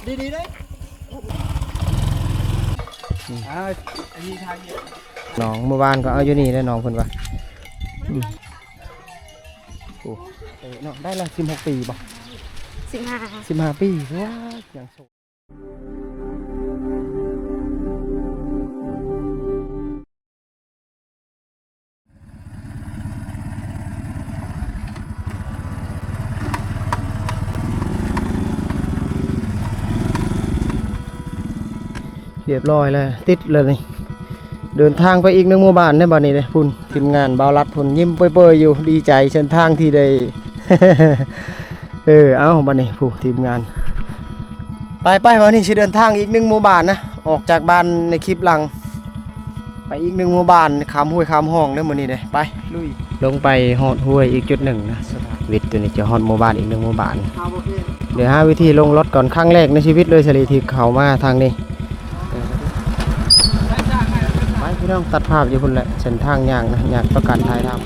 ດີໆເດ້ ອືມ ອ່າ ອັນນີ້ທາງເດີນ ນ້ອງເມື່ອວານກໍເອົາຢູ່ນີ້ແຫຼະ ນ້ອງເພິ່ນວ່າ ອືມ ໂອ້ ເອີ ນ້ອງໄດ້ລະ ສິບຫົກປີບໍ່? ສິບຫ້າ ສິບຫ້າປີ ວ້າ ຍັງໂສດ. ຮຽບຮ້ອຍແລ້ວ ຕິດແລ້ວນີ້ ເດີນທາງໄປອີກໜຶ່ງໝູ່ບ້ານໃນບັດນີ້ເດ້ ພຸ້ນ ທີມງານບ່າວລັດພຸ້ນ ຍິ້ມເປີຍໆຢູ່ ດີໃຈເສັ້ນທາງທີ່ໄດ້ ເອີ ເອົາ ບັດນີ້ ຜູ້ ທີມງານ ໄປໆ ວັນນີ້ຊິເດີນທາງອີກໜຶ່ງໝູ່ບ້ານນະ ອອກຈາກບ້ານໃນຄລິບຫຼັງ ໄປອີກໜຶ່ງໝູ່ບ້ານ ຂ້າມຫ້ວຍຂ້າມຮ່ອງເດີມື້ນີ້ເດ້ ໄປ ລຸຍ ລົງໄປຮອດຫ້ວຍອີກຈຸດໜຶ່ງນະ ວິດຕົວນີ້ຈະຮອດໝູ່ບ້ານອີກໜຶ່ງໝູ່ບ້ານ ດຽວຫາວິທີລົງລົດກ່ອນ ຄັ້ງແລກໃນຊີວິດເລີຍ ສາລີທີ່ເຂົ້າມາທາງນີ້ ໄປ ພີ່ນ້ອງ ຕັດພາບຢູ່ພຸ້ນແຫຼະ ເສັ້ນທາງຍ່າງນະ ຍາກຕໍ່ການຖ່າຍທຳ.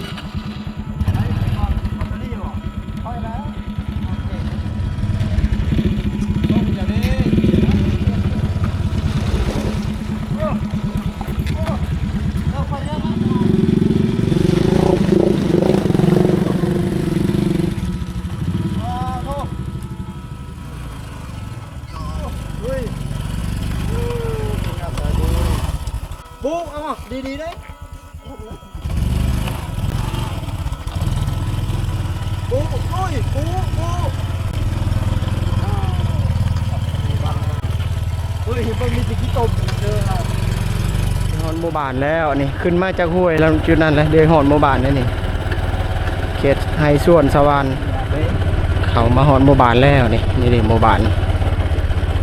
ບຸກ ເອົາມາ ດີໆເດ້ ປູ ໂອ້ຍ ປູ ປູ ເຮີ້ຍ ເບິ່ງມີແຕ່ຂີ້ຕົມເດີ ຮອດໝູ່ບ້ານແລ້ວນີ້ ຂຶ້ນມາຈາກຫ້ວຍແລ້ວຈຸດນັ້ນແຫຼະ ເດີ ຮອດໝູ່ບ້ານແລ້ວນີ້ ເຂດໄຮ່ສວນສະຫວ່ານ ເຂົ້າມາຮອດໝູ່ບ້ານແລ້ວນີ້ ນີ້ເດ້ໝູ່ບ້ານ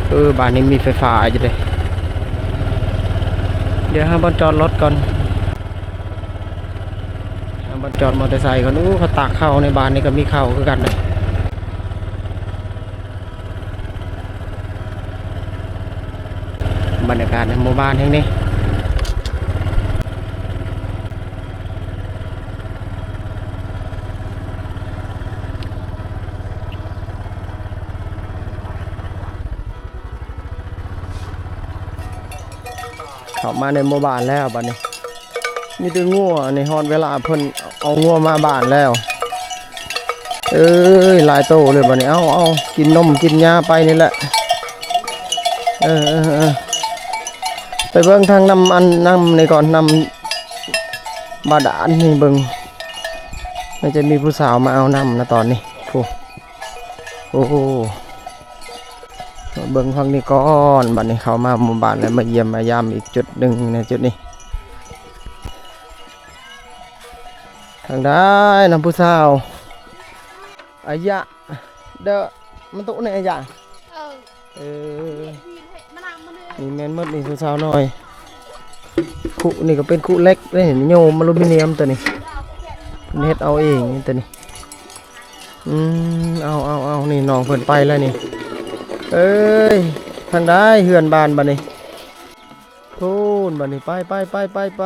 ເອີ ບ້ານນີ້ມີໄຟຟ້າຢູ່ເດ້ ດຽວຫາບ່ອນຈອດລົດກ່ອນ ຫາບ່ອນຈອດມໍເຕີໄຊກ່ອນ ໂອ້ ເຂົາຕັກເຂົ້າໃນບ້ານນີ້ກໍມີເຂົ້າຄືກັນເດ້. ບັນຍາກາດໃນໝູ່ບ້ານແຫ່ງນີ້ ເຂົ້າມາໃນໝູ່ບ້ານແລ້ວບັດນີ້ ມີແຕ່ງົວນີ້ ຮອດເວລາເພິ່ນເອົາງົວມາບ້ານແລ້ວ ເອີຍ ຫຼາຍໂຕເລີຍບັດນີ້ ເອົາ ເອົາ ກິນນົມກິນຫຍ້າໄປນີ້ແຫຼະ ເອີ ເອີ ເອີ ໄປເບິ່ງທາງນ້ຳ ອັນ ນ້ຳນີ້ກ່ອນ ນ້ຳບາດານນີ້ເບິ່ງ ໜ້າຈະມີຜູ້ສາວມາເອົານ້ຳນະຕອນນີ້ ໂອ້ ໂອ້ ເບິ່ງຝັ່ງນີ້ກ່ອນ ບັດນີ້ເຂົ້າມາໝູ່ບ້ານແລ້ວ ມາຢ້ຽມມາຢາມອີກຈຸດໜຶ່ງໃນຈຸດນີ້ ທາງໃດນຳຜູ້ສາວ ອາຍະ ເດີ ມັນຕຸແນ່ອາຍະ ເອີ ເອີ ນີ້ແມ່ນໝົດນີ້ ສາວນ້ອຍ ຄຸນີ້ກໍເປັນຄຸເຫຼັກເດ້ ໂຍມອາລູມີນຽມຕົວນີ້ ເພິ່ນເຮັດເອົາເອງຕົວນີ້ ອືມ ເອົາ ເອົາ ເອົາ ນີ້ນ້ອງເພິ່ນໄປແລ້ວນີ້ ເອີຍ ທາງໃດເຮືອນບ້ານບັດນີ້ ພຸ້ນ ບັດນີ້ ໄປ ໄປ ໄປ ໄປ ໄປ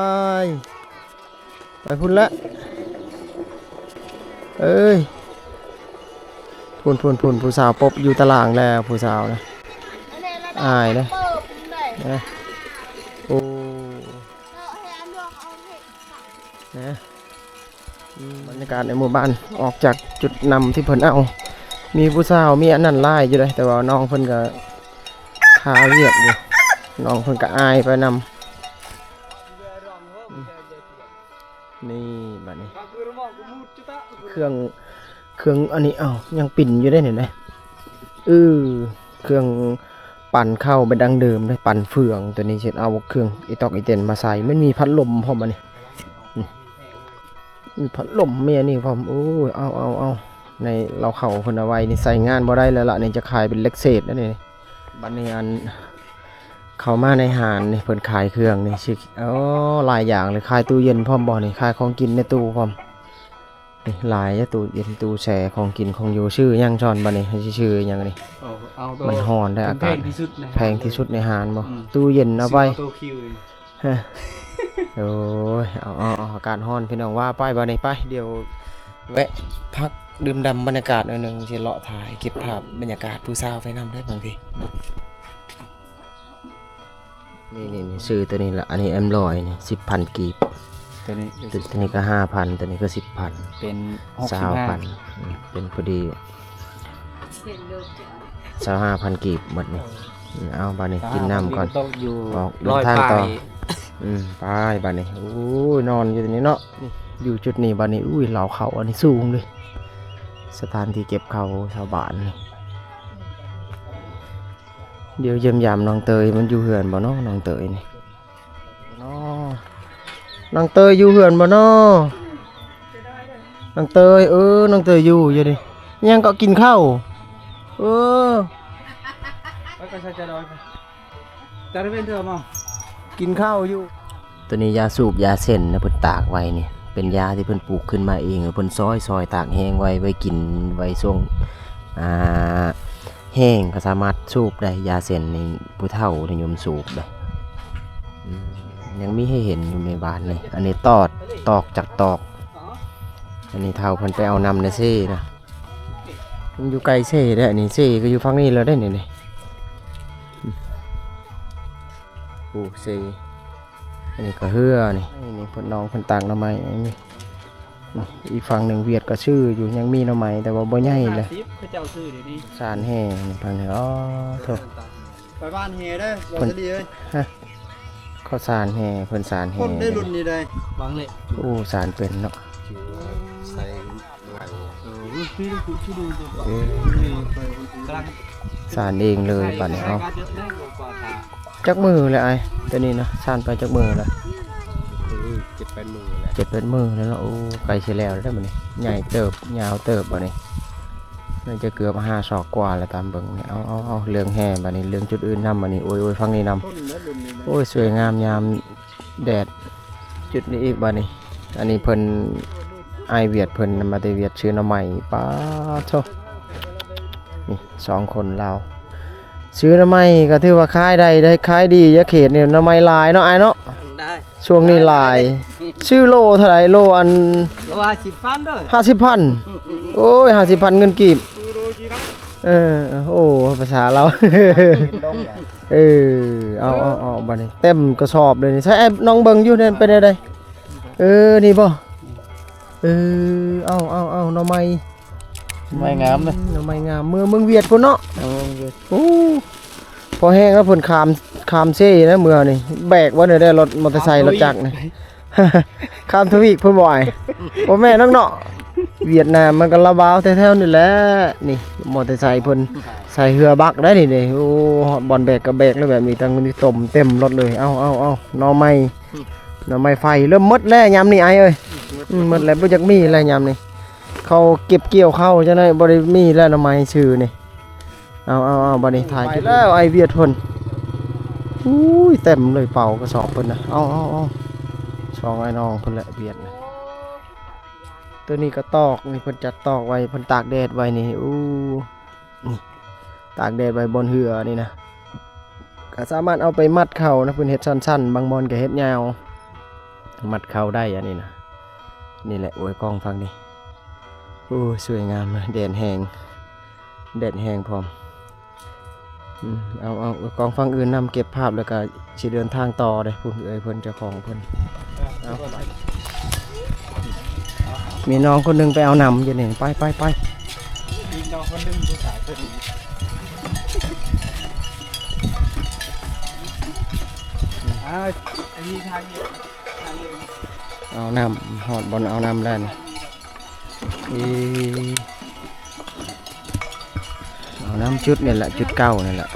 ໄປພຸ້ນແຫຼະ ເອີຍ ພຸ້ນ ພຸ້ນ ພຸ້ນ ຜູ້ສາວປົບຢູ່ຕາລ່າງແລ້ວ ຜູ້ສາວນະ ອາຍເດ້ ເອີ ໂອ້ ນະ ອືມ ບັນຍາກາດໃນໝູ່ບ້ານ ອອກຈາກຈຸດນຳທີ່ເພິ່ນເອົາ ມີຜູ້ສາວ ມີອັນນັ້ນຫຼາຍຢູ່ເດ້ ແຕ່ວ່ານ້ອງເພິ່ນກໍຄາວຽກຢູ່ ນ້ອງເພິ່ນກໍອາຍໄປນຳ ອືມ ນີ້ບັດນີ້ ເຄື່ອງ ເຄື່ອງອັນນີ້ ເອົ້າ ຍັງປິ່ນຢູ່ເດ້ນີ້ນະ ເອີ ເຄື່ອງ ປັ່ນເຂົ້າແບບດັ້ງເດີມເດ້ ປັ່ນເຟືອງ ຕົວນີ້ຊິເອົາເຄື່ອງອີຕອກອີເຕັນມາໃສ່ ມັນມີພັດລົມພ້ອມອັນນີ້ ອືມ ມີພັດລົມ ມີອັນນີ້ພ້ອມ ໂອ້ຍ ເອົາ ເອົາ ເອົາ ໃນເລົ້າເຂົ້າເພິ່ນເອົາໄວ້ນີ້ ໃຊ້ງານບໍ່ໄດ້ແລ້ວລະ ນີ້ຈະຂາຍເປັນເຫຼັກເສດແລ້ວນີ້ ບັດນີ້ອັນ ເຂົ້າມາໃນຮ້ານນີ້ ເພິ່ນຂາຍເຄື່ອງນີ້ຊິ ໂອ້ ຫຼາຍຢ່າງເລີຍ ຂາຍຕູ້ເຢັນພ້ອມບໍ່ນີ້ ຂາຍຂອງກິນໃນຕູ້ພ້ອມ. ນີ້ຫຼາຍຕູ້ເຢັນຕູ້ແຊ່ ຂອງກິນຂອງຢູ່ ຊື້ຫຍັງຊອນບັດນີ້ ຊິຊື້ຫຍັງນີ້ ເອົາ ເອົາໂຕ ມັນຮ້ອນໄດ໋ ອາກາດ ແພງທີ່ສຸດໃນຮ້ານ ແພງທີ່ສຸດໃນຮ້ານບໍ່ ອືມ ຕູ້ເຢັນເອົາໄປ ຊື້ເອົາໂຕຄິວນີ້ ຮະ ໂອ້ຍ ເອົາ ເອົາ ເອົາ ອາກາດຮ້ອນພີ່ນ້ອງ ວ່າໄປບັດນີ້ ໄປ ດຽວແວະພັກ ດື່ມດ່ຳບັນຍາກາດໜ້ອຍໜຶ່ງ ຊິເລາະຖ່າຍເກັບພາບບັນຍາກາດຜູ້ສາວໄປນຳໄດ້ບາງທີ. ນີ້ໆໆ ຊື້ຕົວນີ້ລະ ອັນນີ້ເອັມຮ້ອຍນີ້ ສິບພັນກີບ ຕົວນີ້ ຕົວນີ້ກໍຫ້າພັນ ຕົວນີ້ກໍສິບພັນ ເປັນຫົກສິບຫ້າ ຊາວພັນ ອືມ ເປັນພໍດີ ຊາວຫ້າພັນກີບໝົດນີ້. ອືມ ເອົາ ບາດນີ້ກິນນ້ຳກ່ອນ ອອກເດີນທາງຕໍ່. ອືມ ໄປບາດນີ້. ໂອ້ຍ ນອນຢູ່ນີ້ເນາະ ຢູ່ຈຸດນີ້ບາດນີ້. ອຸ້ຍ ລາວເຂົ້າອັນນີ້ສູງເດ້ ສະຖານທີ່ເກັບເຂົ້າຊາວບ້ານນີ້. ດຽວຢ້ຽມຢາມນ້ອງເຕີຍ ມັນຢູ່ເຮືອນບໍ່ເນາະ ນ້ອງເຕີຍນີ້. ເນາະ ນ້ອງເຕີຍຢູ່ເຮືອນບໍ່ເນາະ ນ້ອງເຕີຍ? ເອີ ນ້ອງເຕີຍຢູ່ ຢູ່ນີ້. ຍັງກໍກິນເຂົ້າ ເອີ ກິນເຂົ້າຢູ່. ຕົວນີ້ຢາສູບຢາເສັ້ນນະ ເພິ່ນຕາກໄວ້ນີ້ ເປັນຢາທີ່ເພິ່ນປູກຂຶ້ນມາເອງ ເພິ່ນຊອຍໆ ຕາກແຫ້ງໄວ້ ໄວ້ກິນ ໄວ້ຊ່ວງ ອ່າ ແຫ້ງກໍສາມາດສູບໄດ້. ຢາເສັ້ນນີ້ຜູ້ເຖົ້ານິຍົມສູບເດ້. ອືມ ຍັງມີໃຫ້ເຫັນຢູ່ໃນບ້ານນີ້. ອັນນີ້ຕອດ ຕອກຈາກຕອກ. ອັນນີ້ເຖົ້າເພິ່ນໄປເອົານຳໃນເຊນະ. ມັນຢູ່ໃກ້ເຊເດ້ ອັນນີ້ເຊກໍຢູ່ຝັ່ງນີ້ແລ້ວເດ້ນີ້. ໂອ້ ເຊ ອັນນີ້ກໍເຮືອນີ້. ນີ້ ນີ້ເພິ່ນ ນ້ອງເພິ່ນຕາກໜໍ່ໄມ້ນີ້. ອີກຝັ່ງໜຶ່ງຫວຽດກໍຊື້ຢູ່ ຍັງມີໜໍ່ໄມ້ ແຕ່ວ່າບໍ່ໃຫຍ່ເລີຍ. ຫ້າສິບ ເຂົາເຈົ້າຊື້ດຽວນີ້ ສານແຫ່ນີ້ ຟັງເດີ. ອໍ ໂທ້ ໄປບ້ານແຫ່ເດີ ເພິ່ນ ເອີຍ ເຂົາສານແຫ່ ເພິ່ນສານແຫ່ ຄົນໄດ້ລຸ້ນນີ້ໄດ້ ບາງເລກ. ໂອ້ ສານເປັນເນາະ ໃສ່ ເອີ ສານເອງເລີຍບາດນີ້. ເອົາ ຈັກມື້ແລ້ວອ້າຍ ຕົວນີ້ນະ ສານໄປຈັກມື້ແລ້ວ? ເຈັດແປດມື້ແລ້ວ ເຈັດແປດມື້ແລ້ວເນາະ. ໂອ້ ໃກ້ຊິແລ້ວແລ້ວບາດນີ້ ໃຫຍ່ເຕີບ ຍາວເຕີບບາດນີ້ ໜ້າຈະເກືອບຫ້າສອກກວ່າແລ້ວຕາມເບິ່ງນີ້. ເອົາ ເອົາ ເອົາ ເລື່ອງແຫ່ບາດນີ້ ເລື່ອງຈຸດອື່ນນຳບາດນີ້. ໂອ້ຍ ໂອ້ຍ ຝັ່ງນີ້ນຳ. ໂອ້ຍ ສວຍງາມຍາມ ແດດ. ຈຸດນີ້ອີກບາດນີ້ ອັນນີ້ເພິ່ນ ອ້າຍຫວຽດເພິ່ນມາແຕ່ຫວຽດ ຊື້ໜໍ່ໄມ້. ປາດໂທ້ ນີ້ສອງຄົນລາວ ຊື້ໜໍ່ໄມ້ກໍຖືວ່າຂາຍໄດ້ ໄດ້ຂາຍດີ. ຢາເຂດນີ້ໜໍ່ໄມ້ຫຼາຍເນາະ ອ້າຍເນາະ. ໄດ້ ຊ່ວງນີ້ຫຼາຍ. ຊື້ໂລເທົ່າໃດ? ໂລອັນ ໂລຫ້າສິບພັນເດີ ຫ້າສິບພັນ. ໂອ້ຍ ຫ້າສິບພັນເງິນກີບ. ເອີ ໂອ້ ພາສາລາວ. ເອີ ເອົາ ເອົາ ເອົາ ບາດນີ້ເຕັມກະສອບເລີຍນີ້. ໃສ່ ນ້ອງເບິ່ງຢູ່ນັ້ນເປັນແນວໃດ? ເອີ ນີ້ບໍ່? ເອີ ເອົາ ເອົາ ເອົາ ໜໍ່ໄມ້ ໜໍ່ໄມ້ງາມເດ້ ໜໍ່ໄມ້ງາມ ເມືອເມືອງຫວຽດພຸ້ນເນາະ. ເອີ ເມືອງຫວຽດ. ໂອ້ ພໍແຮງແລ້ວ ເພິ່ນຂ້າມ ຂ້າມເຊນະ ເມືອນີ້ ແບກບໍ່ໄດ້ ລົດມໍເຕີໄຊ ລົດຈັກນີ້. ຂ້າມທະວີບພຸ້ນບໍ່ອ້າຍ? ບໍ່ແມ່ນດອກເນາະ ຫວຽດນາມມັນກໍລະບາວແຖວໆນີ້ແຫຼະ. ນີ້ມໍເຕີໄຊເພິ່ນໃສ່ເຮືອບັກໄດ້ນີ້ເດ້. ໂອ້ ຮອດບ່ອນແບກກໍແບກແລ້ວ ແບບນີ້ ຕັ້ງນີ້ຕົມເຕັມລົດເລີຍ. ເອົາ ເອົາ ເອົາ ໜໍ່ໄມ້ ໜໍ່ໄມ້ໄຟເລີ່ມໝົດແລ້ວຍາມນີ້ອ້າຍເອີຍ. ອືມ ໝົດແລ້ວ ບໍ່ຈັກມີແລ້ວຍາມນີ້ ເຂົາເກັບກ່ຽວເຂົ້າຈັ່ງໃດ ບໍ່ໄດ້ມີແລ້ວໜໍ່ໄມ້ຊື້ນີ້. ເອົາ ເອົາ ເອົາ ບາດນີ້ຖ່າຍຄລິບແລ້ວ ອ້າຍຫວຽດເພິ່ນ. ອຸ້ຍ ເຕັມເລີຍ ເປົາກະສອບເພິ່ນນະ. ເອົາ ເອົາ ເອົາ ສອງອ້າຍນ້ອງເພິ່ນແຫຼະ ຫວຽດນະ. ຕົວນີ້ກະຕອກນີ້ ເພິ່ນຈັດຕອກໄວ້ ເພິ່ນຕາກແດດໄວ້ນີ້. ອູ້ ນີ້ ຕາກແດດໄວ້ບ່ອນເຮືອນີ້ນະ ກະສາມາດເອົາໄປມັດເຂົ້ານະ. ເພິ່ນເຮັດສັ້ນໆ ບາງບ່ອນກະເຮັດຍາວ ມັດເຂົ້າໄດ້. ອັນນີ້ນະ ນີ້ແຫຼະ ໂອ້ຍ ກ້ອງຝັ່ງນີ້ ໂອ້ຍ ສວຍງາມ ແດດແຮງ ແດດແຮງພ້ອມ. ອືມ ເອົາ ເອົາ ເອົາກ້ອງຝັ່ງອື່ນນຳ ເກັບພາບແລ້ວກະຊິເດີນທາງຕໍ່ເດ້. ພຸ້ນ ເອື້ອຍເພິ່ນ ເຈົ້າຂອງເພິ່ນ. ເອົາ ມີນ້ອງຄົນໜຶ່ງໄປເອົານຳຢູ່ນີ້. ໄປ ໄປ ໄປ ອີກນ້ອງຄົນໜຶ່ງ ຜູ້ສາວເພິ່ນ. ອ່າ ອັນນີ້ທາງນີ້ ທາງນີ້ ເອົານ້ຳ ຮອດບ່ອນເອົານ້ຳແລ້ວນີ້. ເອີ ເອົານ້ຳຈຸດນີ້ແຫຼະ ຈຸດເກົ່ານີ້ແຫຼະ.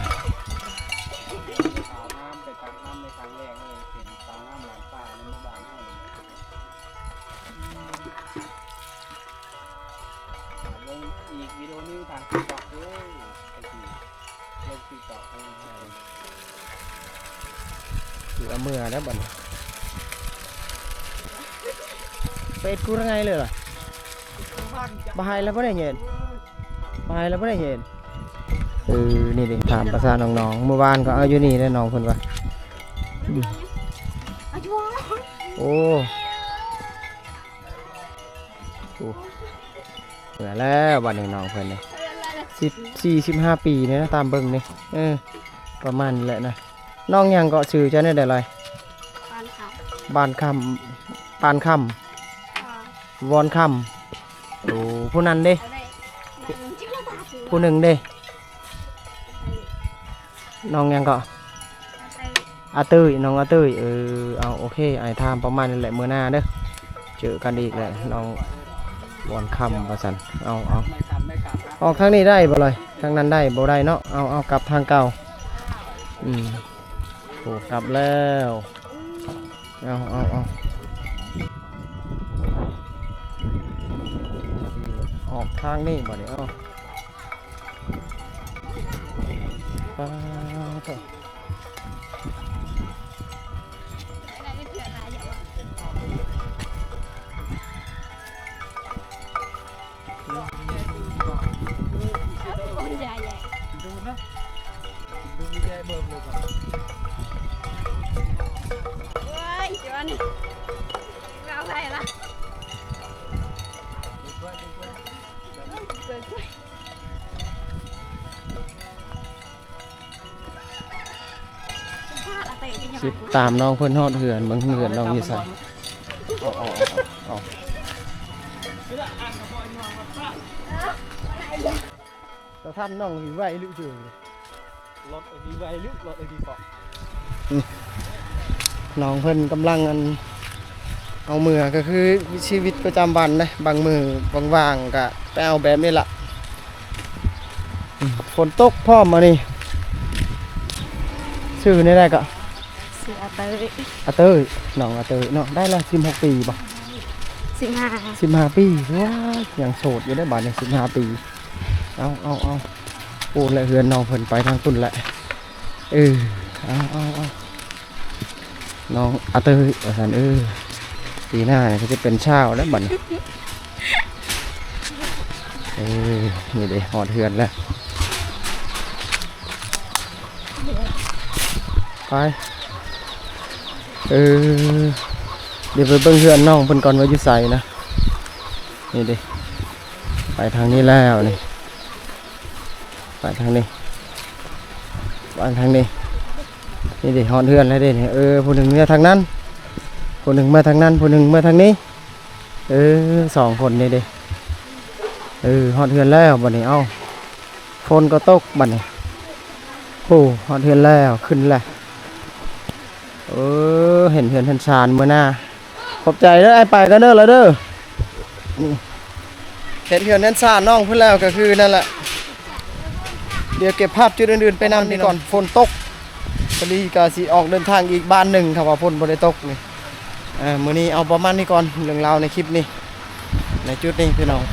ລົງອີກວິດີໂອໜຶ່ງທາງ TikTok ເດີ ລົງ TikTok ເດີ. ຄືເອົາເມືອແລ້ວບັດນີ້ ເປັດກູລະໄງເລີຍລະ ບໍ່ໃຫ້ແລ້ວບໍ່ໄດ້ເຫັນ ບໍ່ໃຫ້ແລ້ວບໍ່ໄດ້ເຫັນ. ເອີ ນີ້ເດ້ ຕາມພາສານ້ອງໆ ມື້ວານກໍເອົາຢູ່ນີ້ແຫຼະ ນ້ອງເພິ່ນວ່າ. ອືມ ໂອ້ ໂອ້ ເມື່ອແລ້ວບັດນີ້ນ້ອງເພິ່ນນີ້ ສິບສີ່ ສິບຫ້າປີນີ້ນະ ຕາມເບິ່ງນີ້ ເອີ ປະມານນີ້ແຫຼະນະ. ນ້ອງຫຍັງເກາະ? ຊື່ເຈົ້າແນວໃດລອຍ? ບານຄຳ ບານຄຳ ບານຄຳ ວອນຄຳ. ໂອ້ ຜູ້ນັ້ນເດ້? ຜູ້ໜຶ່ງເດ້? ນ້ອງຫຍັງເກາະ? ອາເຕີຍ ນ້ອງອາເຕີຍ. ເອີ ເອົາ ໂອເຄ ອ້າຍຖາມປະມານນີ້ແຫຼະ ມື້ໜ້າເດີ ເຈີກັນອີກແຫຼະ ນ້ອງບອນຄຳວ່າຊັ້ນ. ເອົາ ເອົາ ອອກທາງນີ້ໄດ້ບໍ່ລອຍ? ທາງນັ້ນໄດ້ບໍ່? ໄດ້ເນາະ. ເອົາ ເອົາ ກັບທາງເກົ່າ. ອືມ ໂອ້ ກັບແລ້ວ. ເອົາ ເອົາ ເອົາ ອອກທາງນີ້ບັດນີ້. ເອົາ ປາດ ຊິຕາມນ້ອງເພິ່ນຮອດເຮືອນ ເບິ່ງເຮືອນນ້ອງຢູ່ໃສ. ເອົາ ເອົາ ເອົາ ເອົາ ແລ້ວທ່ານນ້ອງຊິໄວຫຼືເຈີ ລົດຊິໄວຫຼືລົດຊິເກາະ. ອືມ ນ້ອງເພິ່ນກຳລັງອັນ ເອົາເມືອ ກໍຄືຊີວິດປະຈຳວັນເດ້ ບາງມື້ວ່າງໆ ກະໄປເອົາແບບນີ້ລະ. ອືມ ຝົນຕົກພ້ອມມື້ນີ້. ຊື່ແນວໃດເກາະ? ຊື່ອາເຕີຍ. ອາເຕີຍ ນ້ອງອາເຕີຍເນາະ. ໄດ້ລະ ສິບຫົກປີບໍ່? ສິບຫ້າ ສິບຫ້າປີ. ວ້າຍ ຍັງໂສດຢູ່ເດ້ບາດນີ້ ສິບຫ້າປີ. ເອົາ ເອົາ ເອົາ ໂອ້ ແລະເຮືອນນ້ອງເພິ່ນໄປທາງພຸ້ນແຫຼະ. ເອີ ເອົາ ເອົາ ເອົາ ນ້ອງອາເຕີຍວ່າຊັ້ນ. ເອີ ປີໜ້ານີ້ກໍຈະເປັນຊາວແລ້ວບັດນີ້. ເອີ ນີ້ເດ້ ຮອດເຮືອນແລ້ວ. ໄປ ເອີ ດຽວໄປເບິ່ງເຮືອນນ້ອງເພິ່ນກ່ອນວ່າຢູ່ໃສນະ. ນີ້ເດ້ ໄປທາງນີ້ແລ້ວນີ້ ໄປທາງນີ້ ໄປທາງນີ້. ນີ້ເດ້ ຮອດເຮືອນແລ້ວເດ້ນີ້. ເອີ ຜູ້ໜຶ່ງເມືອທາງນັ້ນ ຜູ້ໜຶ່ງເມືອທາງນັ້ນ ຜູ້ໜຶ່ງເມືອທາງນີ້. ເອີ ສອງຄົນນີ້ເດ້. ເອີ ຮອດເຮືອນແລ້ວບັດນີ້. ເອົ້າ ຝົນກໍຕົກບັດນີ້. ໂອ້ ຮອດເຮືອນແລ້ວ ຂຶ້ນແລ້ວ. ເອີ ເຫັນເຮືອນເຫັນຊານມື້ໜ້າ. ຂອບໃຈເດີ ອ້າຍໄປກ່ອນເດີລະເດີ. ເຫັນເຮືອນເຮືອນຊານນ້ອງເພິ່ນແລ້ວ ກໍຄືນັ້ນແຫຼະ. ດຽວເກັບພາບຈຸດອື່ນໆໄປນຳນີ້ກ່ອນ. ຝົນຕົກ ພໍດີກໍຊິອອກເດີນທາງອີກບ້ານໜຶ່ງ ຖ້າວ່າຝົນບໍ່ໄດ້ຕົກນີ້. ເອີ ມື້ນີ້ເອົາປະມານນີ້ກ່ອນ ເລື່ອງລາວໃນຄລິບນີ້ ໃນຈຸດນີ້ພີ່ນ້ອງ.